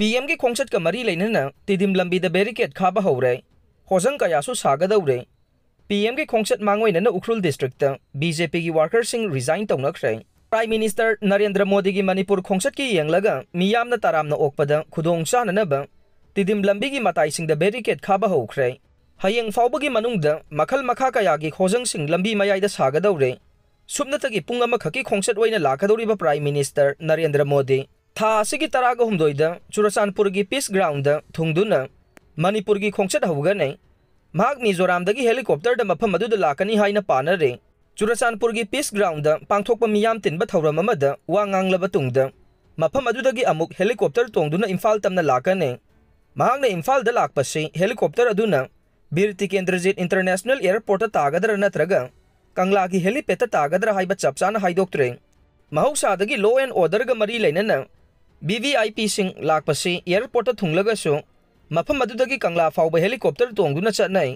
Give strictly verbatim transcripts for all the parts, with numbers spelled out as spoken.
ꯄꯤ ꯑꯦꯝꯒꯤ ꯈꯣꯡꯆꯠꯀ ꯃꯔꯤ ꯂꯩꯅꯅ ꯇꯤꯗꯤꯝ ꯂꯝꯕꯤꯗ ꯕꯦꯔꯤꯀꯦꯗ ꯈꯥꯕ ꯍꯧꯔꯦ꯫ ꯍꯣꯖꯪ ꯀꯌꯥꯁꯨ ꯁꯥꯒꯗꯧꯔꯦ꯫ ꯄꯤ ꯑꯦꯝꯒꯤ ꯈꯣꯡꯆꯠ ꯃꯥꯡꯑꯣꯏꯅꯅ ꯎꯈ꯭ꯔꯨꯜ ꯗꯤꯁꯇ꯭ꯔꯤꯛꯇ ꯕꯤ ꯖꯦ ꯄꯤꯒꯤ ꯋꯥꯔꯀꯔꯁꯤꯡ ꯔꯤꯖꯥꯏꯟ ꯇꯧꯅꯈ꯭ꯔꯦ꯫ ꯄ꯭ꯔꯥꯏꯝ ꯃꯤꯅꯤꯁꯇꯔ ꯅꯔꯦꯟꯗ꯭ꯔ ꯃꯣꯗꯤꯒꯤ ꯃꯅꯤꯄꯨꯔ ꯈꯣꯡꯆꯠꯀꯤ ꯌꯦꯡꯂꯒ ꯃꯤꯌꯥꯝꯅ ꯇꯔꯥꯝꯅ ꯑꯣꯛꯄꯗ ꯈꯨꯗꯣꯡ ꯆꯥꯅꯅꯕ ꯇꯤꯗꯤꯝ ꯂꯝꯕꯤꯒꯤ ꯃꯇꯥꯏꯁꯤꯡꯗ ꯕꯦꯔꯤꯀꯦꯗ ꯈꯥꯕ ꯍꯧꯈ꯭ꯔꯦ꯫ ꯍꯌꯦꯡ ꯐꯥꯎꯕꯒꯤ ꯃꯅꯨꯡꯗ ꯃꯈꯜ ꯃꯈꯥ ꯀꯌꯥꯒꯤ ꯍꯣꯖꯪꯁꯤꯡ ꯂꯝꯕꯤ ꯃꯌꯥꯏꯗ ꯁꯥꯒꯗꯧꯔꯦ꯫ ꯁꯨꯞꯅꯇꯒꯤ ꯄꯨꯡ ꯑꯃꯈꯛꯀꯤ ꯈꯣꯡꯆꯠ ꯑꯣꯏꯅ ꯂꯥꯛꯀꯗꯧꯔꯤꯕ ꯄ꯭ꯔꯥꯏꯝ ꯃꯤꯅꯤꯁꯇꯔ ꯅꯔꯦꯟꯗ꯭ꯔ ꯃꯣꯗꯤ ꯊꯥ ꯑꯁꯤꯒꯤ ꯇꯔꯥꯒ ꯍꯨꯝꯗꯣꯏꯗ ꯆꯨꯔꯆꯥꯟꯄꯨꯔꯒꯤ ꯄꯤꯁ ꯒ꯭ꯔꯥꯎꯟꯗ ꯊꯨꯡꯗꯨꯅ ꯃꯅꯤꯄꯨꯔꯒꯤ ꯈꯣꯡꯆꯠ ꯍꯧꯒꯅꯤ꯫ ꯃꯍꯥꯛ ꯃꯤꯖꯣꯔꯥꯝꯗꯒꯤ ꯍꯦꯂꯤꯀꯣꯞꯇꯔꯗ ꯃꯐꯝ ꯑꯗꯨꯗ ꯂꯥꯛꯀꯅꯤ ꯍꯥꯏꯅ ꯄꯥꯅꯔꯦ꯫ ꯆꯨꯔꯆꯥꯟꯄꯨꯔꯒꯤ ꯄꯤꯁ ꯒ꯭ꯔꯥꯎꯟꯗ ꯄꯥꯡꯊꯣꯛꯄ ꯃꯤꯌꯥꯝ ꯇꯤꯟꯕ ꯊꯧꯔꯝ ꯑꯃꯗ ꯋꯥ ꯉꯥꯡꯂꯕ ꯇꯨꯡꯗ ꯃꯐꯝ ꯑꯗꯨꯗꯒꯤ ꯑꯃꯨꯛ ꯍꯦꯂꯤꯀꯣꯞꯇꯔ ꯇꯣꯡꯗꯨꯅ ꯏꯝꯐꯥꯜ ꯇꯝꯅ ꯂꯥꯛꯀꯅꯤ꯫ ꯃꯍꯥꯛꯅ ꯏꯝꯐꯥꯜꯗ ꯂꯥꯛꯄꯁꯤ ꯍꯦꯂꯤꯀꯣꯞꯇꯔ ꯑꯗꯨꯅ ꯕꯤꯔ ꯇꯤꯀꯦꯟꯗ꯭ꯔꯖꯤꯠ ꯏꯟꯇꯔꯅꯦꯁꯅꯦꯜ ꯑꯦꯌꯔꯄꯣꯔꯠꯇ ꯇꯥꯒꯗ꯭ꯔꯥ ꯅꯠꯇ꯭ꯔꯒ ꯀꯪꯂꯥꯒꯤ ꯍꯦꯂꯤꯄꯦꯗꯇ ꯇꯥꯒꯗ꯭ꯔꯥ ꯍꯥꯏꯕ ꯆꯞ ꯆꯥꯅ ꯍꯥꯏꯗꯣꯛꯇ꯭ꯔꯦ꯫ ꯃꯍꯧꯁꯥꯗꯒꯤ ꯂꯣ ꯑꯦꯟ ꯑꯣꯔꯗꯔꯒ ꯃꯔꯤ ꯂꯩꯅꯅ ꯚꯤ ꯚꯤ ꯑꯥꯏ ꯄꯤꯁꯤꯡ ꯂꯥꯛꯄꯁꯤ ꯑꯦꯌꯔꯄꯣꯔꯠꯇ ꯊꯨꯡꯂꯒꯁꯨ ꯃꯐꯝ ꯑꯗꯨꯗꯒꯤ ꯀꯪꯂꯥ ꯐꯥꯎꯕ ꯍꯦꯂꯤꯀꯣꯞꯇꯔ ꯇꯣꯡꯗꯨꯅ ꯆꯠꯅꯩ꯫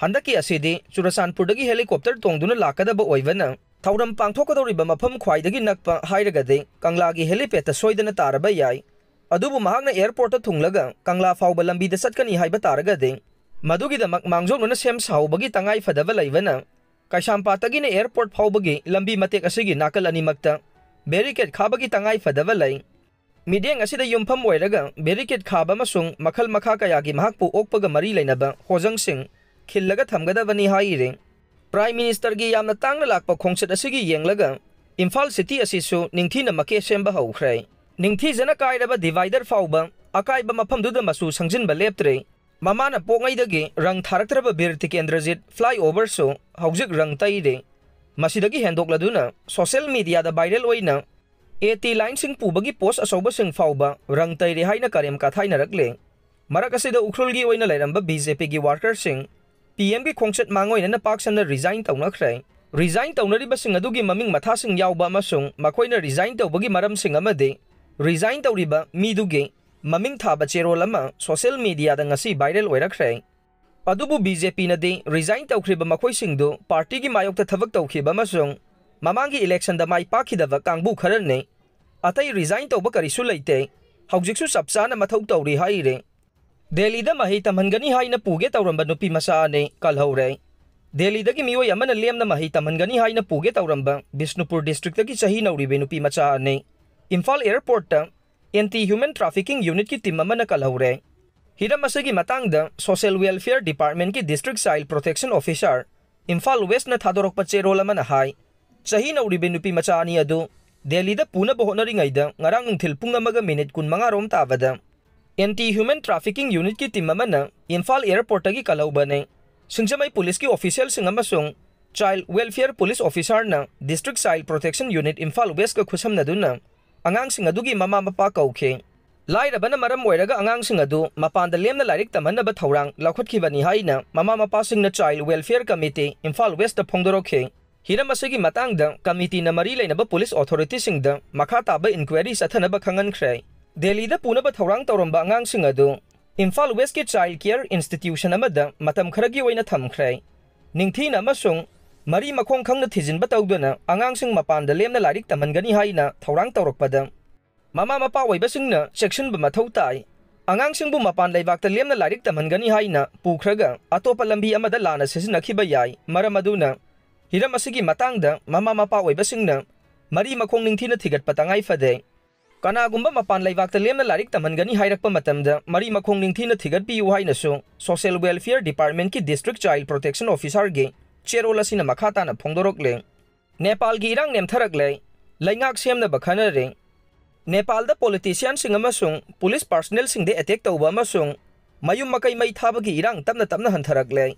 ꯍꯟꯗꯛꯀꯤ ꯑꯁꯤꯗꯤ ꯆꯨꯔꯆꯥꯟꯄꯨꯔꯗꯒꯤ ꯍꯦꯂꯤꯀꯣꯞꯇꯔ ꯇꯣꯡꯗꯨꯅ ꯂꯥꯛꯀꯗꯕ ꯑꯣꯏꯕꯅ ꯊꯧꯔꯝ ꯄꯥꯡꯊꯣꯛꯀꯗꯧꯔꯤꯕ ꯃꯐꯝ ꯈ꯭ꯋꯥꯏꯗꯒꯤ ꯅꯛꯄ ꯍꯥꯏꯔꯒꯗꯤ ꯀꯪꯂꯥꯒꯤ ꯍꯦꯂꯤꯄꯦꯗꯇ ꯁꯣꯏꯗꯅ ꯇꯥꯔꯕ ꯌꯥꯏ꯫ ꯑꯗꯨꯕꯨ ꯃꯍꯥꯛꯅ ꯑꯦꯌꯔꯄꯣꯔꯠꯇ ꯊꯨꯡꯂꯒ ꯀꯪꯂꯥ ꯐꯥꯎꯕ ꯂꯝꯕꯤꯗ ꯆꯠꯀꯅꯤ ꯍꯥꯏꯕ ꯇꯥꯔꯒꯗꯤ ꯃꯗꯨꯒꯤꯗꯃꯛ ꯃꯥꯡꯖꯧꯅꯅ ꯁꯦꯝ ꯁꯥꯍꯧꯕꯒꯤ ꯇꯉꯥꯏ ꯐꯗꯕ ꯂꯩꯕꯅ ꯀꯩꯁꯥꯝꯄꯥꯠꯇꯒꯤꯅ ꯑꯦꯌꯔꯄꯣꯔꯠ ꯐꯥꯎꯕꯒꯤ ꯂꯝꯕꯤ ꯃꯇꯦꯛ ꯑꯁꯤꯒꯤ ꯅꯥꯀꯜ ꯑꯅꯤꯃꯛꯇ ꯕꯦꯔꯤꯀꯦꯗ ꯈꯥꯕꯒꯤ ꯇꯉꯥꯏ ꯐꯗꯕ ꯂꯩ꯫ ꯃꯤꯠꯌꯦꯡ ꯑꯁꯤꯗ ꯌꯨꯝꯐꯝ ꯑꯣꯏꯔꯒ ꯕꯦꯔꯤꯀꯦꯗ ꯈꯥꯕ ꯑꯃꯁꯨꯡ ꯃꯈꯜ ꯃꯈꯥ ꯀꯌꯥꯒꯤ ꯃꯍꯥꯛꯄꯨ ꯑꯣꯛꯄꯒ ꯃꯔꯤ ꯂꯩꯅꯕ ꯍꯣꯖꯪꯁꯤꯡ ꯈꯤꯜꯂꯒ ꯊꯝꯒꯗꯕꯅꯤ ꯍꯥꯏꯔꯤ꯫ ꯄ꯭ꯔꯥꯏꯝ ꯃꯤꯅꯤꯁꯇꯔꯒꯤ ꯌꯥꯝꯅ ꯇꯥꯡꯅ ꯂꯥꯛꯄ ꯈꯣꯡꯆꯠ ꯑꯁꯤꯒꯤ ꯌꯦꯡꯂꯒ ꯏꯝꯐꯥꯜ ꯁꯤꯇꯤ ꯑꯁꯤꯁꯨ ꯅꯤꯡꯊꯤꯅ ꯃꯀꯦ ꯁꯦꯝꯕ ꯍꯧꯈ꯭ꯔꯦ꯫ ꯅꯤꯡꯊꯤꯖꯅ ꯀꯥꯏꯔꯕ ꯗꯤꯚꯥꯏꯗꯔ ꯐꯥꯎꯕ ꯑꯀꯥꯏꯕ ꯃꯐꯝꯗꯨꯗ ꯃꯆꯨ ꯁꯪꯖꯤꯟꯕ ꯂꯦꯞꯇ꯭ꯔꯦ꯫ ꯃꯃꯥꯅ ꯄꯣꯛꯉꯩꯗꯒꯤ ꯔꯪ ꯊꯥꯔꯛꯇ꯭ꯔꯕ ꯕꯤꯔ ꯇꯤꯀꯦꯟꯗ꯭ꯔꯖꯤꯠ ꯐ꯭ꯂꯥꯏꯑꯣꯚꯔꯁꯨ ꯍꯧꯖꯤꯛ ꯔꯪ ꯇꯩꯔꯦ꯫ ꯃꯁꯤꯗꯒꯤ ꯍꯦꯟꯗꯣꯛꯂꯗꯨꯅ ꯁꯣꯁꯤꯌꯦꯜ ꯃꯤꯗꯤꯌꯥꯗ ꯚꯥꯏꯔꯦꯜ ꯑꯣꯏꯅ ꯑꯦ ꯇꯤ ꯂꯥꯏꯟꯁꯤꯡ ꯄꯨꯕꯒꯤ ꯄꯣꯁ ꯑꯆꯧꯕꯁꯤꯡ ꯐꯥꯎꯕ ꯔꯪ ꯇꯩꯔꯦ ꯍꯥꯏꯅ ꯀꯔꯦꯝ ꯀꯥꯊꯥꯏꯅꯔꯛꯂꯦ꯫ ꯃꯔꯛ ꯑꯁꯤꯗ ꯎꯈ꯭ꯔꯨꯜꯒꯤ ꯑꯣꯏꯅ ꯂꯩꯔꯝꯕ ꯕꯤ ꯖꯦ ꯄꯤꯒꯤ ꯋꯥꯔꯀꯔꯁꯤꯡ ꯄꯤ ꯑꯦꯝꯒꯤ ꯈꯣꯡꯆꯠ ꯃꯥꯡꯑꯣꯏꯅꯅ ꯄꯥꯛ ꯁꯟꯅ ꯔꯤꯖꯥꯏꯟ ꯇꯧꯅꯈ꯭ꯔꯦ꯫ ꯔꯤꯖꯥꯏꯟ ꯇꯧꯅꯔꯤꯕꯁꯤꯡ ꯑꯗꯨꯒꯤ ꯃꯃꯤꯡ ꯃꯊꯥꯁꯤꯡ ꯌꯥꯎꯕ ꯑꯃꯁꯨꯡ ꯃꯈꯣꯏꯅ ꯔꯤꯖꯥꯏꯟ ꯇꯧꯕꯒꯤ ꯃꯔꯝꯁꯤꯡ ꯑꯃꯗꯤ ꯔꯤꯖꯥꯏꯟ ꯇꯧꯔꯤꯕ ꯃꯤꯗꯨꯒꯤ ꯃꯃꯤꯡ ꯊꯥꯕ ꯆꯦꯔꯣꯜ ꯑꯃ ꯁꯣꯁꯤꯌꯦꯜ ꯃꯤꯗꯤꯌꯥꯗ ꯉꯁꯤ ꯚꯥꯏꯔꯦꯜ ꯑꯣꯏꯔꯛꯈ꯭ꯔꯦ꯫ ꯑꯗꯨꯕꯨ ꯕꯤ ꯖꯦ ꯄꯤꯅꯗꯤ ꯔꯤꯖꯥꯏꯟ ꯇꯧꯈ꯭ꯔꯤꯕ ꯃꯈꯣꯏꯁꯤꯡꯗꯨ ꯄꯥꯔꯇꯤꯒꯤ ꯃꯥꯌꯣꯛꯇ ꯊꯕꯛ ꯇꯧꯈꯤꯕ ꯑꯃꯁꯨꯡ ꯃꯃꯥꯡꯒꯤ ꯏꯂꯦꯛꯁꯟꯗ ꯃꯥꯏ ꯄꯥꯛꯈꯤꯗꯕ ꯀꯥꯡꯕꯨ ꯈꯔꯅꯤ꯫ ꯑꯇꯩ ꯔꯤꯖꯥꯏꯟ ꯇꯧꯕ ꯀꯔꯤꯁꯨ ꯂꯩꯇꯦ꯫ ꯍꯧꯖꯤꯛꯁꯨ ꯆꯞ ꯆꯥꯅ ꯃꯊꯧ ꯇꯧꯔꯤ ꯍꯥꯏꯔꯤ꯫ ꯗꯦꯜꯂꯤꯗ ꯃꯍꯩ ꯇꯝꯍꯟꯒꯅꯤ ꯍꯥꯏꯅ ꯄꯨꯒꯦ ꯇꯧꯔꯝꯕ ꯅꯨꯄꯤ ꯃꯆꯥ ꯑꯅꯤ ꯀꯜꯍꯧꯔꯦ꯫ ꯗꯦꯜꯂꯤꯗꯒꯤ ꯃꯤꯑꯣꯏ ꯑꯃꯅ ꯂꯦꯝꯅ ꯃꯍꯩ ꯇꯝꯍꯟꯒꯅꯤ ꯍꯥꯏꯅ ꯄꯨꯒꯦ ꯇꯧꯔꯝꯕ ꯕꯤꯁꯅꯨꯄꯨꯔ ꯗꯤꯁꯇ꯭ꯔꯤꯛꯇꯒꯤ ꯆꯍꯤ ꯅꯧꯔꯤꯕ ꯅꯨꯄꯤ ꯃꯆꯥ ꯑꯅꯤ ꯏꯝꯐꯥꯜ ꯑꯦꯌꯔꯄꯣꯔꯠꯇ ꯑꯦꯟꯇꯤ ꯍ꯭ꯌꯨꯃꯦꯟ ꯇ꯭ꯔꯥꯐꯤꯀꯤꯡ ꯌꯨꯅꯤꯠꯀꯤ ꯇꯤꯝ ꯑꯃꯅ ꯀꯜꯍꯧꯔꯦ꯫ ꯍꯤꯔꯝ ꯑꯁꯤꯒꯤ ꯃꯇꯥꯡꯗ ꯁꯣꯁꯤꯌꯦꯜ ꯋꯦꯜꯐꯤꯌꯔ ꯗꯤꯄꯥꯔꯠꯃꯦꯟꯠꯀꯤ district child protection officer Imphal ꯋꯦꯁ꯭ꯠꯅ ꯊꯥꯗꯣꯔꯛꯄ ꯆꯦꯔꯣꯜ ꯑꯃꯅ ꯍꯥꯏ, ꯆꯍꯤ ꯅꯧꯔꯤꯕꯤ ꯅꯨꯄꯤ ꯃꯆꯥ ꯑꯅꯤ ꯑꯗꯨ ꯗꯦꯜꯂꯤꯗ ꯄꯨꯅꯕ ꯍꯣꯠꯅꯔꯤꯉꯩꯗ ꯉꯔꯥꯡ ꯅꯨꯡꯊꯤꯜ ꯄꯨꯡ ꯑꯃꯒ ꯃꯤꯅꯤꯠ ꯀꯨꯟꯃꯉꯥ ꯔꯣꯝ ꯇꯥꯕꯗ ꯑꯦꯟꯇꯤ ꯍ꯭ꯌꯨꯃꯦꯟ ꯇ꯭ꯔꯥꯐꯤꯀꯤꯡ ꯌꯨꯅꯤꯠꯀꯤ ꯇꯤꯝ ꯑꯃꯅ ꯏꯝꯐꯥꯜ ꯑꯦꯌꯔꯄꯣꯔꯠꯇꯒꯤ ꯀꯜꯍꯧꯕꯅꯤ꯫ ꯁꯤꯡꯖꯃꯩ ꯄꯨꯂꯤꯁꯀꯤ ꯑꯣꯐꯤꯁꯤꯌꯦꯜꯁꯤꯡ ꯑꯃꯁꯨꯡ ꯆꯥꯏꯜ ꯋꯦꯜꯐꯤꯌꯔ ꯄꯨꯂꯤꯁ ꯑꯣꯐꯤꯁꯥꯔꯅ district child protection unit Imphal ꯋꯦꯁ꯭ꯠꯀ ꯈꯨꯠꯁꯝꯅꯗꯨꯅ ꯑꯉꯥꯡꯁꯤꯡ ꯑꯗꯨꯒꯤ ꯃꯃꯥ ꯃꯄꯥ ꯀꯧꯈꯤ꯫ ꯂꯥꯏꯔꯕꯅ ꯃꯔꯝ ꯑꯣꯏꯔꯒ ꯑꯉꯥꯡꯁꯤꯡ ꯑꯗꯨ ꯃꯄꯥꯟꯗ ꯂꯦꯝꯅ ꯂꯥꯏꯔꯤꯛ ꯇꯝꯍꯟꯅꯕ ꯊꯧꯔꯥꯡ ꯂꯧꯈꯠꯈꯤꯕꯅꯤ ꯍꯥꯏꯅ ꯃꯃꯥ ꯃꯄꯥꯁꯤꯡꯅ ꯆꯥꯏꯜ ꯋꯦꯜꯐꯤꯌꯔ ꯀꯃꯤꯇꯤ ꯏꯝꯐꯥꯜ ꯋꯦꯁ꯭ꯠꯇ ꯐꯣꯡꯗꯣꯔꯛꯈꯤ꯫ ꯍꯤꯔꯝ ꯑꯁꯤꯒꯤ ꯃꯇꯥꯡꯗ ꯀꯃꯤꯇꯤꯅ ꯃꯔꯤ ꯂꯩꯅꯕ ꯄꯨꯂꯤꯁ ꯑꯣꯊꯣꯔꯤꯇꯤꯁꯤꯡꯗ ꯃꯈꯥ ꯇꯥꯕ ꯏꯟꯀ꯭ꯋꯥꯏꯔꯤ ꯆꯠꯊꯅꯕ ꯈꯪꯍꯟꯈ꯭ꯔꯦ꯫ ꯗꯦꯜꯂꯤꯗ ꯄꯨꯅꯕ ꯊꯧꯔꯥꯡ ꯇꯧꯔꯝꯕ ꯑꯉꯥꯡꯁꯤꯡ ꯑꯗꯨ ꯏꯝꯐꯥꯜ ꯋꯦꯁ꯭ꯠꯀꯤ ꯆꯥꯏꯜ ꯀꯦꯌꯔ ꯏꯟꯁꯇꯤꯇ꯭ꯌꯨꯁꯟ ꯑꯃꯗ ꯃꯇꯝ ꯈꯔꯒꯤ ꯑꯣꯏꯅ ꯊꯝꯈ꯭ꯔꯦ꯫ ꯅꯤꯡꯊꯤꯅ ꯑꯃꯁꯨꯡ ꯃꯔꯤ ꯃꯈꯣꯡ ꯈꯪꯅ ꯊꯤꯖꯤꯟꯕ ꯇꯧꯗꯨꯅ ꯑꯉꯥꯡꯁꯤꯡ ꯃꯄꯥꯟꯗ ꯂꯦꯝꯅ ꯂꯥꯏꯔꯤꯛ ꯇꯝꯍꯟꯒꯅꯤ ꯍꯥꯏꯅ ꯊꯧꯔꯥꯡ ꯇꯧꯔꯛꯄꯗ ꯃꯃꯥ ꯃꯄꯥ ꯑꯣꯏꯕꯁꯤꯡꯅ ꯆꯦꯛꯁꯤꯟꯕ ꯃꯊꯧ ꯇꯥꯏ꯫ ꯑꯉꯥꯡꯁꯤꯡꯕꯨ ꯃꯄꯥꯟ ꯂꯩꯕꯥꯛꯇ ꯂꯦꯝꯅ ꯂꯥꯏꯔꯤꯛ ꯇꯝꯍꯟꯒꯅꯤ ꯍꯥꯏꯅ ꯄꯨꯈ꯭ꯔꯒ ꯑꯇꯣꯞꯄ ꯂꯝꯕꯤ ꯑꯃꯗ ꯂꯥꯟꯅ ꯁꯤꯖꯤꯟꯅꯈꯤꯕ ꯌꯥꯏ꯫ ꯃꯔꯝ ꯑꯗꯨꯅ ꯍꯤꯔꯝ ꯑꯁꯤꯒꯤ ꯃꯇꯥꯡꯗ ꯃꯃꯥ ꯃꯄꯥ ꯑꯣꯏꯕꯁꯤꯡꯅ ꯃꯔꯤ ꯃꯈꯣꯡ ꯅꯤꯡꯊꯤꯅ ꯊꯤꯒꯠꯄ ꯇꯉꯥꯏ ꯐꯗꯦ꯫ ꯀꯅꯥꯒꯨꯝꯕ ꯃꯄꯥꯟ ꯂꯩꯕꯥꯛꯇ ꯂꯦꯝꯅ ꯂꯥꯏꯔꯤꯛ ꯇꯝꯍꯟꯒꯅꯤ ꯍꯥꯏꯔꯛꯄ ꯃꯇꯝꯗ ꯃꯔꯤ ꯃꯈꯣꯡ ꯅꯤꯡꯊꯤꯅ ꯊꯤꯒꯠꯄꯤꯌꯨ ꯍꯥꯏꯅꯁꯨ ꯁꯣꯁꯤꯌꯦꯜ ꯋꯦꯜꯐꯤꯌꯔ ꯗꯤꯄꯥꯔꯠꯃꯦꯟꯠꯀꯤ ꯗꯤꯁꯇ꯭ꯔꯤꯛ ꯆꯥꯏꯜ ꯄ꯭ꯔꯣꯇꯦꯛꯁꯟ ꯑꯣꯐꯤꯁꯥꯔꯒꯤ ꯆꯦꯔꯣꯜ ꯑꯁꯤꯅ ꯃꯈꯥ ꯇꯥꯅ ꯐꯣꯡꯗꯣꯔꯛꯂꯤ꯫ ꯅꯦꯄꯥꯜꯒꯤ ꯏꯔꯥꯡ ꯅꯦꯝꯊꯔꯛꯂꯦ, ꯂꯩꯉꯥꯛ ꯁꯦꯝꯅꯕ ꯈꯟꯅꯔꯦ꯫ ꯅꯦꯄꯥꯜꯗ ꯄꯣꯂꯤꯇꯤꯁꯤꯌꯥꯟꯁꯤꯡ ꯑꯃꯁꯨꯡ ꯄꯨꯂꯤꯁ ꯄꯥꯔꯁꯅꯦꯜꯁꯤꯡꯗ ꯑꯦꯇꯦꯛ ꯇꯧꯕ ꯑꯃꯁꯨꯡ ꯃꯌꯨꯝ ꯃꯀꯩ ꯃꯩ ꯊꯥꯕꯒꯤ ꯏꯔꯥꯡ ꯇꯞꯅ ꯇꯞꯅ ꯍꯟꯊꯔꯛꯂꯦ꯫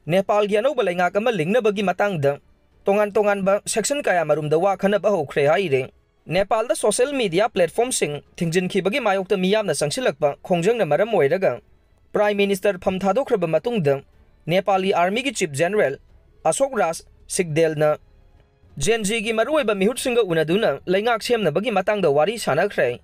ꯅꯦꯄꯥꯜꯒꯤ ꯑꯅꯧꯕ ꯂꯩꯉꯥꯛ ꯑꯃ ꯂꯤꯡꯅꯕꯒꯤ ꯃꯇꯥꯡꯗ ꯇꯣꯉꯥꯟ ꯇꯣꯉꯥꯟꯕ ꯁꯦꯛꯁꯟ ꯀꯌꯥꯃꯔꯨꯝꯗ ꯋꯥ ꯈꯟꯅꯕ ꯍꯧꯈ꯭ꯔꯦ ꯍꯥꯏꯔꯦ꯫ ꯅꯦꯄꯥꯜꯗ ꯁꯣꯁꯤꯌꯦꯜ ꯃꯤꯗꯤꯌꯥ ꯄ꯭ꯂꯦꯠꯐꯣꯔꯝꯁꯤꯡ ꯊꯤꯡꯖꯤꯟꯈꯤꯕꯒꯤ ꯃꯥꯌꯣꯛꯇ ꯃꯤꯌꯥꯝꯅ ꯆꯪꯁꯤꯜꯂꯛꯄ ꯈꯣꯡꯖꯪꯅ ꯃꯔꯝ ꯑꯣꯏꯔꯒ ꯄ꯭ꯔꯥꯏꯝ ꯃꯤꯅꯤꯁꯇꯔ ꯐꯝ ꯊꯥꯗꯣꯛꯈ꯭ꯔꯕ ꯃꯇꯨꯡꯗ ꯅꯦꯄꯥꯂꯤ ꯑꯥꯔꯃꯤꯒꯤ ꯆꯤꯐ ꯖꯦꯅꯔꯦꯜ ꯑꯁꯣꯛ ꯔꯥꯖ ꯁꯤꯒꯗꯦꯜꯅ ꯖꯦꯟ ꯖꯤꯒꯤ ꯃꯔꯨꯑꯣꯏꯕ ꯃꯤꯍꯨꯠꯁꯤꯡꯒ ꯎꯅꯗꯨꯅ ꯂꯩꯉꯥꯛ ꯁꯦꯝꯅꯕꯒꯤ ꯃꯇꯥꯡꯗ ꯋꯥꯔꯤ ꯁꯥꯟꯅꯈ꯭ꯔꯦ꯫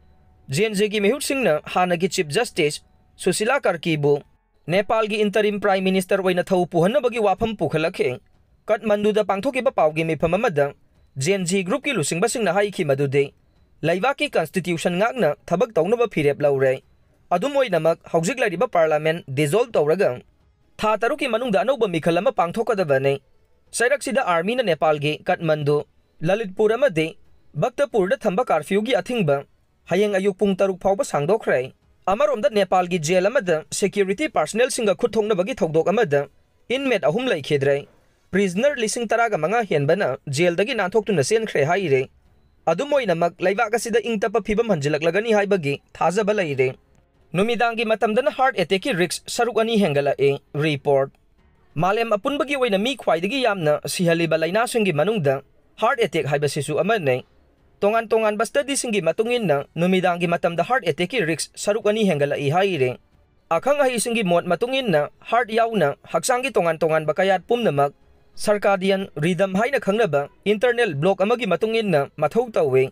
ꯖꯦꯟ ꯖꯤꯒꯤ ꯃꯤꯍꯨꯠꯁꯤꯡꯅ ꯍꯥꯟꯅꯒꯤ chief justice Sushila ꯀꯥꯔꯀꯤꯕꯨ ꯅꯦꯄꯥꯜꯒꯤ ꯏꯟꯇꯔꯤꯝ prime minister ꯑꯣꯏꯅ ꯊꯧ ꯄꯨꯍꯟꯅꯕꯒꯤ ꯋꯥꯐꯝ ꯄꯨꯈꯠꯂꯛꯈꯤ꯫ ꯀꯠꯃꯟꯗꯨꯗ ꯄꯥꯡꯊꯣꯛꯈꯤꯕ ꯄꯥꯎꯒꯤ ꯃꯤꯐꯝ ꯑꯃꯗ ꯖꯦꯟ ꯖꯤ ꯒ꯭ꯔꯨꯞꯀꯤ ꯂꯨꯆꯤꯡꯕꯁꯤꯡꯅ ꯍꯥꯏꯈꯤ ꯃꯗꯨꯗꯤ ꯂꯩꯕꯥꯛꯀꯤ constitution ꯉꯥꯛꯅ ꯊꯕꯛ ꯇꯧꯅꯕ ꯐꯤꯔꯦꯞ ꯂꯧꯔꯦ꯫ ꯑꯗꯨꯝ ꯑꯣꯏꯅꯃꯛ, ꯍꯧꯖꯤꯛ ꯂꯩꯔꯤꯕ parliament dissolve ꯇꯧꯔꯒ ꯊꯥ ꯇꯔꯨꯛꯀꯤ ꯃꯅꯨꯡꯗ ꯑꯅꯧꯕ ꯃꯤꯈꯜ ꯑꯃ ꯄꯥꯡꯊꯣꯛꯀꯗꯕꯅꯤ꯫ ꯆꯩꯔꯛꯁꯤꯗ armyꯅ ꯅꯦꯄꯥꯜꯒꯤ ꯀꯠꯃꯟꯗꯨ, ꯂꯂꯤꯠꯄꯨꯔ ꯑꯃꯗꯤ ꯚꯛꯇꯄꯨꯔꯗ ꯊꯝꯕ curfewꯒꯤ ꯑꯊꯤꯡꯕ ꯍꯌꯦꯡ ꯑꯌꯨꯛ ꯄꯨꯡ ꯇꯔꯨꯛ ꯐꯥꯎꯕ ꯁꯥꯡꯗꯣꯛꯈ꯭ꯔꯦ꯫ ꯑꯃꯔꯣꯝꯗ, ꯅꯦꯄꯥꯜꯒꯤ ꯖꯦꯜ ꯑꯃꯗ security personnelꯁꯤꯡꯒ ꯈꯨꯠ ꯊꯣꯛꯅꯕꯒꯤ ꯊꯧꯗꯣꯛ ꯑꯃꯗ inmate ꯑꯍꯨꯝ ꯂꯩꯈꯤꯗ꯭ꯔꯦ꯫ Prisoner ꯂꯤꯁꯤꯡ ꯇꯔꯥꯒ ꯃꯉꯥ ꯍꯦꯟꯕꯅ ꯖꯦꯜꯗꯒꯤ ꯅꯥꯟꯊꯣꯛꯇꯨꯅ ꯆꯦꯟꯈ꯭ꯔꯦ ꯍꯥꯏꯔꯤ꯫ ꯑꯗꯨꯝ ꯑꯣꯏꯅꯃꯛ, ꯂꯩꯕꯥꯛ ꯑꯁꯤꯗ ꯏꯪ ꯇꯞꯄ ꯐꯤꯕꯝ ꯍꯟꯖꯤꯜꯂꯛꯂꯒꯅꯤ ꯍꯥꯏꯕꯒꯤ ꯊꯥꯖꯕ ꯂꯩꯔꯦ꯫ ꯅꯨꯃꯤꯗꯥꯡꯒꯤ ꯃꯇꯝꯗꯅ heart attackꯀꯤ risk ꯁꯔꯨꯛ ꯑꯅꯤ ꯍꯦꯟꯒꯠꯂꯛꯏ꯫ Report꯫ ꯃꯥꯂꯦꯝ ꯑꯄꯨꯟꯕꯒꯤ ꯑꯣꯏꯅ ꯃꯤ ꯈ꯭ꯋꯥꯏꯗꯒꯤ ꯌꯥꯝꯅ ꯁꯤꯍꯜꯂꯤꯕ ꯂꯥꯏꯅꯥꯁꯤꯡꯒꯤ ꯃꯅꯨꯡꯗ heart attack ꯍꯥꯏꯕꯁꯤꯁꯨ ꯑꯃꯅꯤ꯫ ꯇꯣꯉꯥꯟ ꯇꯣꯉꯥꯟꯕ studyꯁꯤꯡꯒꯤ ꯃꯇꯨꯡ ꯏꯟꯅ, ꯅꯨꯃꯤꯗꯥꯡꯒꯤ ꯃꯇꯝꯗ heart attackꯀꯤ risk ꯁꯔꯨꯛ ꯑꯅꯤ ꯍꯦꯟꯒꯠꯂꯛꯏ ꯍꯥꯏꯔꯤ꯫ ꯑꯈꯪ ꯑꯍꯩꯁꯤꯡꯒꯤ ꯃꯣꯠ ꯃꯇꯨꯡ ꯏꯟꯅ, heart ꯌꯥꯎꯅ ꯍꯛꯆꯥꯡꯒꯤ ꯇꯣꯉꯥꯟ ꯇꯣꯉꯥꯟꯕ ꯀꯌꯥꯠ ꯄꯨꯝꯅꯃꯛ circadian rhythm ꯍꯥꯏꯅ ꯈꯪꯅꯕ internal clock ꯑꯃꯒꯤ ꯃꯇꯨꯡ ꯏꯟꯅ ꯃꯊꯧ ꯇꯧꯏ꯫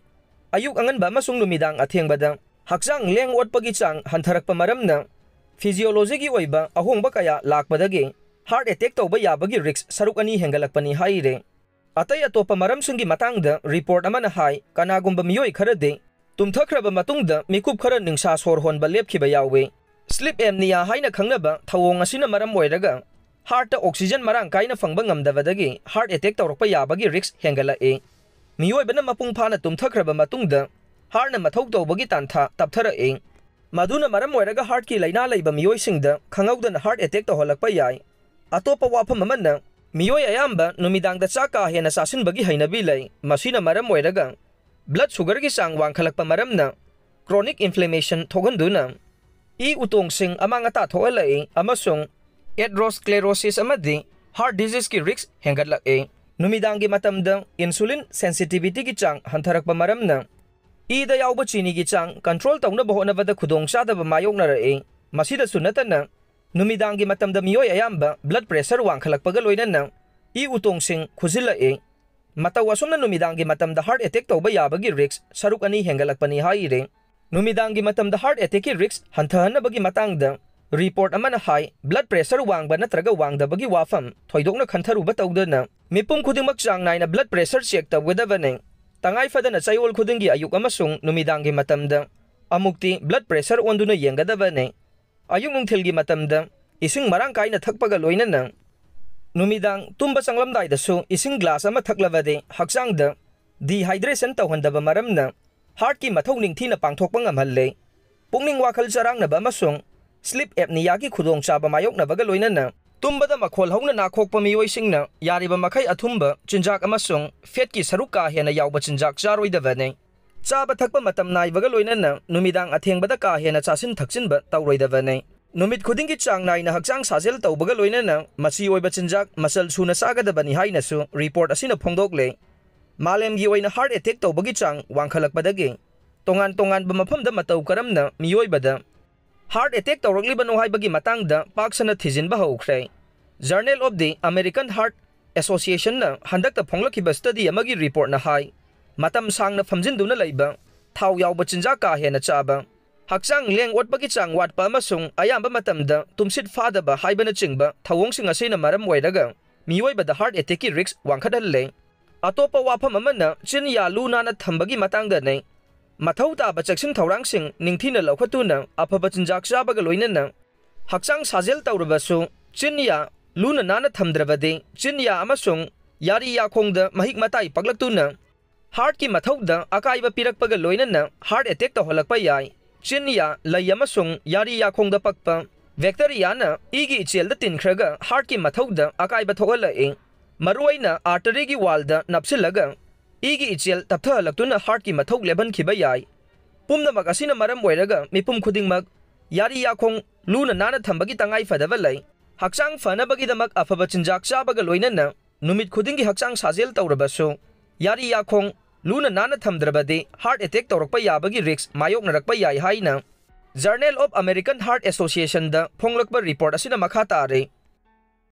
ꯑꯌꯨꯛ ꯑꯉꯟꯕ ꯑꯃꯁꯨꯡ ꯅꯨꯃꯤꯗꯥꯡ ꯑꯊꯦꯡꯕꯗ ꯍꯛꯆꯥꯡ ꯂꯦꯡ ꯑꯣꯠꯄꯒꯤ ꯆꯥꯡ ꯍꯟꯊꯔꯛꯄ ꯃꯔꯝꯅ physiologyꯒꯤ ꯑꯣꯏꯕ ꯑꯍꯣꯡꯕ ꯀꯌꯥ ꯂꯥꯛꯄꯗꯒꯤ heart attack ꯇꯧꯕ ꯌꯥꯕꯒꯤ risk ꯁꯔꯨꯛ ꯑꯅꯤ ꯍꯦꯟꯒꯠꯂꯛꯄꯅꯤ ꯍꯥꯏꯔꯦ꯫ ꯑꯇꯩ ꯑꯇꯣꯞꯄ ꯃꯔꯝꯁꯤꯡꯒꯤ ꯃꯇꯥꯡꯗ report ꯑꯃꯅ ꯍꯥꯏ, ꯀꯅꯥꯒꯨꯝꯕ ꯃꯤꯑꯣꯏ ꯈꯔꯗꯤ ꯇꯨꯝꯊꯈ꯭ꯔꯕ ꯃꯇꯨꯡꯗ ꯃꯤꯀꯨꯞ ꯈꯔ ꯅꯤꯡꯁꯥ ꯁꯣꯔ ꯍꯣꯟꯕ ꯂꯦꯞꯈꯤꯕ ꯌꯥꯎꯏ꯫ Sleep apnea ꯍꯥꯏꯅ ꯈꯪꯅꯕ ꯊꯧꯑꯣꯡ ꯑꯁꯤꯅ ꯃꯔꯝ ꯑꯣꯏꯔꯒ heartꯇ oxygen ꯃꯔꯥꯡ ꯀꯥꯏꯅ ꯐꯪꯕ ꯉꯝꯗꯕꯗꯒꯤ heart attack ꯇꯧꯔꯛꯄ ꯌꯥꯕꯒꯤ risk ꯍꯦꯟꯒꯠꯂꯛꯏ꯫ ꯃꯤꯑꯣꯏꯕꯅ ꯃꯄꯨꯡ ꯐꯥꯅ ꯇꯨꯝꯊꯈ꯭ꯔꯕ ꯃꯇꯨꯡꯗ heartꯅ ꯃꯊꯧ ꯇꯧꯕꯒꯤ ꯇꯥꯟꯊꯥ ꯇꯞꯊꯔꯛꯏ꯫ ꯃꯗꯨꯅ ꯃꯔꯝ ꯑꯣꯏꯔꯒ heartꯀꯤ ꯂꯥꯏꯅꯥ ꯂꯩꯕ ꯃꯤꯑꯣꯏꯁꯤꯡꯗ ꯈꯪꯍꯧꯗꯅ heart attack ꯇꯧꯍꯜꯂꯛꯄ ꯌꯥꯏ꯫ ꯑꯇꯣꯞꯄ ꯋꯥꯐꯝ ꯑꯃꯅ, ꯃꯤꯑꯣꯏ ꯑꯌꯥꯝꯕ ꯅꯨꯃꯤꯗꯥꯡꯗ ꯆꯥꯛ ꯀꯥ ꯍꯦꯟꯅ ꯆꯥꯁꯤꯟꯕꯒꯤ ꯍꯩꯅꯕꯤ ꯂꯩ꯫ ꯃꯁꯤꯅ ꯃꯔꯝ ꯑꯣꯏꯔꯒ blood sugarꯒꯤ ꯆꯥꯡ ꯋꯥꯡꯈꯠꯂꯛꯄ ꯃꯔꯝꯅ chronic inflammation ꯊꯣꯛꯍꯟꯗꯨꯅ ꯏ ꯎꯇꯣꯡꯁꯤꯡ ꯑꯃꯥꯡ ꯑꯇꯥ ꯊꯣꯛꯍꯜꯂꯛꯏ ꯑꯃꯁꯨꯡ atherosclerosis ꯑꯃꯗꯤ heart diseaseꯀꯤ risk ꯍꯦꯟꯒꯠꯂꯛꯏ꯫ ꯅꯨꯃꯤꯗꯥꯡꯒꯤ ꯃꯇꯝꯗ insulin sensitivityꯒꯤ ꯆꯥꯡ ꯍꯟꯊꯔꯛꯄ ꯃꯔꯝꯅ ꯏꯗ ꯌꯥꯎꯕ ꯆꯤꯅꯤꯒꯤ ꯆꯥꯡ control ꯇꯧꯅꯕ ꯍꯣꯠꯅꯕꯗ ꯈꯨꯗꯣꯡꯆꯥꯗꯕ ꯃꯥꯌꯣꯛꯅꯔꯛꯏ꯫ ꯃꯁꯤꯗꯁꯨ ꯅꯠꯇꯅ, ꯅꯨꯃꯤꯗꯥꯡꯒꯤ ꯃꯇꯝꯗ ꯃꯤꯑꯣꯏ ꯑꯌꯥꯝꯕ blood pressure ꯋꯥꯡꯈꯠꯂꯛꯄꯒ ꯂꯣꯏꯅꯅ ꯏ ꯎꯇꯣꯡꯁꯤꯡ ꯈꯨꯖꯤꯜꯂꯛꯏ꯫ ꯃꯇꯧ ꯑꯁꯨꯝꯅ ꯅꯨꯃꯤꯗꯥꯡꯒꯤ ꯃꯇꯝꯗ heart attack ꯇꯧꯕ ꯌꯥꯕꯒꯤ risk ꯁꯔꯨꯛ ꯑꯅꯤ ꯍꯦꯟꯒꯠꯂꯛꯄꯅꯤ ꯍꯥꯏꯔꯤ꯫ ꯅꯨꯃꯤꯗꯥꯡꯒꯤ ꯃꯇꯝꯗ heart attackꯀꯤ risk ꯍꯟꯊꯍꯟꯅꯕꯒꯤ ꯃꯇꯥꯡꯗ report ꯑꯃꯅ ꯍꯥꯏ, blood pressure ꯋꯥꯡꯕ ꯅꯠꯇ꯭ꯔꯒ ꯋꯥꯡꯗꯕꯒꯤ ꯋꯥꯐꯝ ꯊꯣꯏꯗꯣꯛꯅ ꯈꯟꯊꯔꯨꯕ ꯇꯧꯗꯅ, ꯃꯤꯄꯨꯝ ꯈꯨꯗꯤꯡꯃꯛ ꯆꯥꯡ ꯅꯥꯏꯅ blood pressure check ꯇꯧꯒꯗꯕꯅꯤ꯫ ꯇꯉꯥꯏ ꯐꯗꯅ ꯆꯌꯣꯜ ꯈꯨꯗꯤꯡꯒꯤ ꯑꯌꯨꯛ ꯑꯃꯁꯨꯡ ꯅꯨꯃꯤꯗꯥꯡꯒꯤ ꯃꯇꯝꯗ ꯑꯃꯨꯛꯇꯤ blood pressure ꯑꯣꯟꯗꯨꯅ ꯌꯦꯡꯒꯗꯕꯅꯤ꯫ ꯑꯌꯨꯛ ꯅꯨꯡꯊꯤꯜꯒꯤ ꯃꯇꯝꯗ ꯏꯁꯤꯡ ꯃꯔꯥꯡ ꯀꯥꯏꯅ ꯊꯛꯄꯒ ꯂꯣꯏꯅꯅ ꯅꯨꯃꯤꯗꯥꯡ ꯇꯨꯝꯕ ꯆꯪꯂꯝꯗꯥꯏꯗꯁꯨ ꯏꯁꯤꯡ glass ꯑꯃ ꯊꯛꯂꯕꯗꯤ ꯍꯛꯆꯥꯡꯗ dehydration ꯇꯧꯍꯟꯗꯕ ꯃꯔꯝꯅ heartꯀꯤ ꯃꯊꯧ ꯅꯤꯡꯊꯤꯅ ꯄꯥꯡꯊꯣꯛꯄ ꯉꯝꯍꯜꯂꯦ꯫ ꯄꯨꯛꯅꯤꯡ ꯋꯥꯈꯜ ꯆꯔꯥꯡꯅꯕ ꯑꯃꯁꯨꯡ sleep apneaꯒꯤ ꯈꯨꯗꯣꯡꯆꯥꯕ ꯃꯥꯌꯣꯛꯅꯕꯒ ꯂꯣꯏꯅꯅ ꯇꯨꯝꯕꯗ ꯃꯈꯣꯜ ꯍꯧꯅ ꯅꯥꯈꯣꯛꯄ ꯃꯤꯑꯣꯏꯁꯤꯡꯅ ꯌꯥꯔꯤꯕ ꯃꯈꯩ ꯑꯊꯨꯝꯕ ꯆꯤꯟꯖꯥꯛ ꯑꯃꯁꯨꯡ fatꯀꯤ ꯁꯔꯨꯛ ꯀꯥ ꯍꯦꯟꯅ ꯌꯥꯎꯕ ꯆꯤꯟꯖꯥꯛ ꯆꯥꯔꯣꯏꯗꯕꯅꯤ꯫ ꯆꯥꯕ ꯊꯛꯄ ꯃꯇꯝ ꯅꯥꯏꯕꯒ ꯂꯣꯏꯅꯅ ꯅꯨꯃꯤꯗꯥꯡ ꯑꯊꯦꯡꯕꯗ ꯀꯥ ꯍꯦꯟꯅ ꯆꯥꯁꯤꯟ ꯊꯛꯆꯤꯟꯕ ꯇꯧꯔꯣꯏꯗꯕꯅꯤ꯫ ꯅꯨꯃꯤꯠ ꯈꯨꯗꯤꯡꯒꯤ ꯆꯥꯡ ꯅꯥꯏꯅ ꯍꯛꯆꯥꯡ ꯁꯥꯖꯦꯜ ꯇꯧꯕꯒ ꯂꯣꯏꯅꯅ ꯃꯆꯤ ꯑꯣꯏꯕ ꯆꯤꯟꯖꯥꯛ ꯃꯆꯜ ꯁꯨꯅ ꯆꯥꯒꯗꯕꯅꯤ ꯍꯥꯏꯅꯁꯨ report ꯑꯁꯤꯅ ꯐꯣꯡꯗꯣꯛꯂꯦ꯫ ꯃꯥꯂꯦꯝꯒꯤ ꯑꯣꯏꯅ heart attack ꯇꯧꯕꯒꯤ ꯆꯥꯡ ꯋꯥꯡꯈꯠꯂꯛꯄꯗꯒꯤ ꯇꯣꯉꯥꯟ ꯇꯣꯉꯥꯟꯕ ꯃꯐꯝꯗ ꯃꯇꯧ ꯀꯔꯝꯅ ꯃꯤꯑꯣꯏꯕꯗ heart attack ꯇꯧꯔꯛꯂꯤꯕꯅꯣ ꯍꯥꯏꯕꯒꯤ ꯃꯇꯥꯡꯗ ꯄꯥꯛ ꯁꯟꯅ ꯊꯤꯖꯤꯟꯕ ꯍꯧꯈ꯭ꯔꯦ꯫ Journal of the American Heart Associationꯅ ꯍꯟꯗꯛꯇ ꯐꯣꯡꯂꯛꯈꯤꯕ study ꯑꯃꯒꯤ reportꯅ ꯍꯥꯏ, ꯃꯇꯝ ꯁꯥꯡꯅ ꯐꯝꯖꯤꯟꯗꯨꯅ ꯂꯩꯕ, ꯊꯥꯎ ꯌꯥꯎꯕ ꯆꯤꯟꯖꯥꯛ ꯀꯥ ꯍꯦꯟꯅ ꯆꯥꯕ, ꯍꯛꯆꯥꯡ ꯂꯦꯡ ꯑꯣꯠꯄꯒꯤ ꯆꯥꯡ ꯋꯥꯠꯄ ꯑꯃꯁꯨꯡ ꯑꯌꯥꯝꯕ ꯃꯇꯝꯗ ꯇꯨꯝꯁꯤꯠ ꯐꯥꯗꯕ ꯍꯥꯏꯕꯅꯆꯤꯡꯕ ꯊꯧꯑꯣꯡꯁꯤꯡ ꯑꯁꯤꯅ ꯃꯔꯝ ꯑꯣꯏꯔꯒ ꯃꯤꯑꯣꯏꯕꯗ heart attackꯀꯤ risk ꯋꯥꯡꯈꯠꯍꯜꯂꯦ꯫ ꯑꯇꯣꯞꯄ ꯋꯥꯐꯝ ꯑꯃꯅ ꯆꯤꯟꯌꯥ ꯂꯨ ꯅꯥꯟꯅ ꯊꯝꯕꯒꯤ ꯃꯇꯥꯡꯗꯅꯤ꯫ ꯃꯊꯧ ꯇꯥꯕ ꯆꯦꯛꯁꯤꯟ ꯊꯧꯔꯥꯡꯁꯤꯡ ꯅꯤꯡꯊꯤꯅ ꯂꯧꯈꯠꯇꯨꯅ ꯑꯐꯕ ꯆꯤꯟꯖꯥꯛ ꯆꯥꯕꯒ ꯂꯣꯏꯅꯅ ꯍꯛꯆꯥꯡ ꯁꯥꯖꯦꯜ ꯇꯧꯔꯕꯁꯨ ꯆꯤꯟꯌꯥ ꯂꯨꯅ ꯅꯥꯟꯅ ꯊꯝꯗ꯭ꯔꯕꯗꯤ ꯆꯤꯟꯌꯥ ꯑꯃꯁꯨꯡ ꯌꯥꯔꯤ ꯌꯥꯈꯣꯡꯗ ꯃꯍꯤꯛ ꯃꯇꯥꯏ ꯄꯛꯂꯛꯇꯨꯅ heartꯀꯤ ꯃꯊꯧꯗ ꯑꯀꯥꯏꯕ ꯄꯤꯔꯛꯄꯒ ꯂꯣꯏꯅꯅ heart attack ꯇꯧꯍꯜꯂꯛꯄ ꯌꯥꯏ꯫ ꯆꯤꯟꯌꯥ, ꯂꯩ ꯑꯃꯁꯨꯡ ꯌꯥꯔꯤ ꯌꯥꯈꯣꯡꯗ ꯄꯛꯄ bacteriaꯅ ꯏꯒꯤ ꯏꯆꯦꯜꯗ ꯇꯤꯟꯈ꯭ꯔꯒ heartꯀꯤ ꯃꯊꯧꯗ ꯑꯀꯥꯏꯕ ꯊꯣꯛꯍꯜꯂꯛꯏ꯫ ꯃꯔꯨꯑꯣꯏꯅ arteryꯒꯤ wallꯗ ꯅꯞꯁꯤꯜꯂꯒ ꯏꯒꯤ ꯏꯆꯦꯜ ꯇꯞꯊꯍꯜꯂꯛꯇꯨꯅ heartꯀꯤ ꯃꯊꯧ ꯂꯦꯞꯍꯟꯈꯤꯕ ꯌꯥꯏ꯫ ꯄꯨꯝꯅꯃꯛ ꯑꯁꯤꯅ ꯃꯔꯝ ꯑꯣꯏꯔꯒ ꯃꯤꯄꯨꯝ ꯈꯨꯗꯤꯡꯃꯛ ꯌꯥꯔꯤ ꯌꯥꯈꯣꯡ ꯂꯨꯅ ꯅꯥꯟꯅ ꯊꯝꯕꯒꯤ ꯇꯉꯥꯏ ꯐꯗꯕ ꯂꯩ꯫ ꯍꯛꯆꯥꯡ ꯐꯅꯕꯒꯤꯗꯃꯛ ꯑꯐꯕ ꯆꯤꯟꯖꯥꯛ ꯆꯥꯕꯒ ꯂꯣꯏꯅꯅ ꯅꯨꯃꯤꯠ ꯈꯨꯗꯤꯡꯒꯤ ꯍꯛꯆꯥꯡ ꯁꯥꯖꯦꯜ ꯇꯧꯔꯕꯁꯨ ꯌꯥꯔꯤ ꯌꯥꯈꯣꯡ ꯂꯨꯅ ꯅꯥꯟꯅ ꯊꯝꯗ꯭ꯔꯕꯗꯤ heart attack ꯇꯧꯔꯛꯄ ꯌꯥꯕꯒꯤ risk ꯃꯥꯌꯣꯛꯅꯔꯛꯄ ꯌꯥꯏ ꯍꯥꯏꯅ Journal of American Heart Associationꯗ ꯐꯣꯡꯂꯛꯄ report ꯑꯁꯤꯅ ꯃꯈꯥ ꯇꯥꯔꯦ꯫